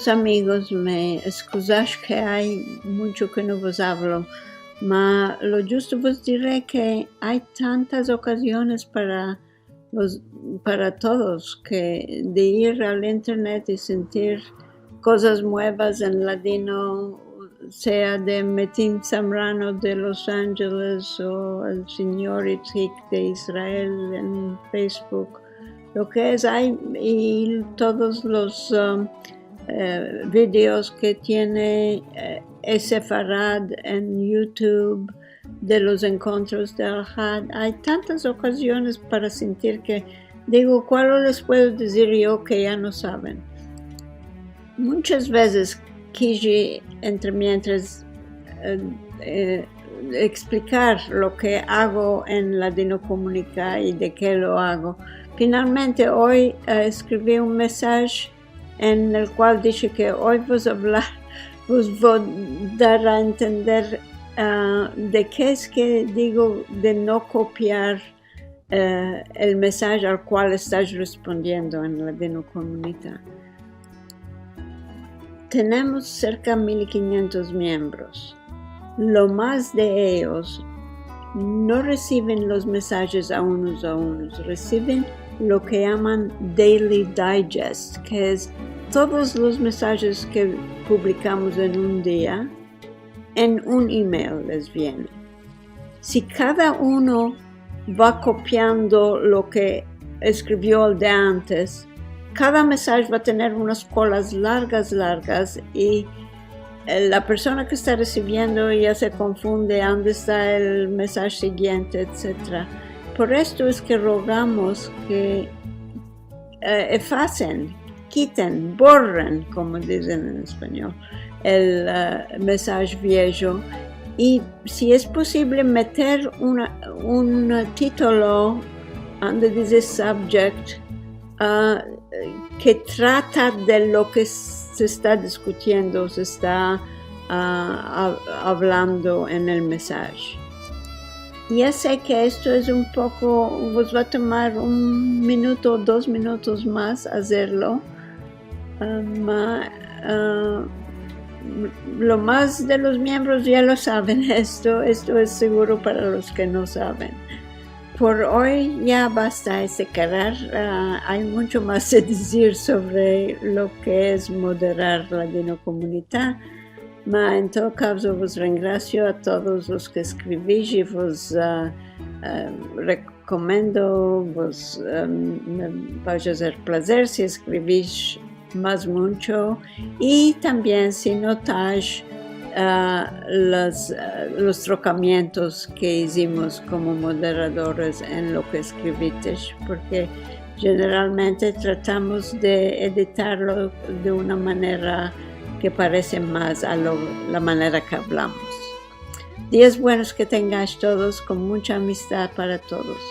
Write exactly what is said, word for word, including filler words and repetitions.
Amigos, me eskuzash ke ay muncho ke no vos avlo, ma lo djusto vos dire ke ay tantas okaziones para vos, para todos, ke de ir al internet i sentir kozas muevas en ladino, sea de Metin Zamrano de Los Angeles o el sinyor Itzik de Israel en Facebook. Lo ke es, ay, i todos los, um, eh, videos ke tiene, eh, Sefarad en YouTube, de los enkontros de Alahad. Ay tantas okaziones para sentir ke, digo, kualo les puedo dizir yo ke ya no saven? Munchas vezes kiji, entre mientras, eh, eh, eksplikar lo ke ago en Ladinokomunika i de ke lo ago. Finalmente, oy, eh, eskrivi un mesaj en el kual dishe ke oy vos avlar, vos vo dar a entender, ah, de ke es ke digo de no kopiar, eh, el mesaj al kual estas respondiendo en Ladinokomunika. Tenemos serka mil i kinyentos miembros. Lo mas de eyos no resiven los mesajes a unos a unos, resiven lo ke yaman Daily Digest, ke es todos los mesajes ke publikamos en un dia, en un email les viene. Si kada uno va kopiando lo ke eskrivio el de antes, kada mesaj va tener unas kolas largas, largas, i, eh, la persona ke esta resiviendo ya se konfunde ande esta el mesaj sigiente, etsetera. Por esto es ke rogamos ke, eh, efasen, kiten, borren, komo dizen en espanyol, el, eh, mesaj viejo, i si es posivle meter una, un titolo ande dize subject, ah, ke trata de lo ke se esta diskutiendo, se esta, ah, av-, avlando en el mesaj. Ya se ke esto es un poko, vos va tomar un minuto o dos minutos mas azerlo, ah, ma, ah, lo mas de los miembros ya lo saven esto, esto es siguro para los ke no saven. Por oy ya basta este karar, ah, ay muncho mas de dizir sovre lo ke es moderar Ladinokomunika, ma en todo kavzo vos rengrasio a todos los ke eskrivish i vos, ah, ah, rekomendo, vos, ah, me va a azer plazer si eskrivish mas muncho, i tambien si notash, ah, las, ah, los trokamientos ke izimos komo moderadores en lo ke eskrivitesh, porke jeneralmente tratamos de editarlo de una manera ke parese mas a lo, la manera ke avlamos. Dias buenos ke tengash todos, kon muncha amistad para todos.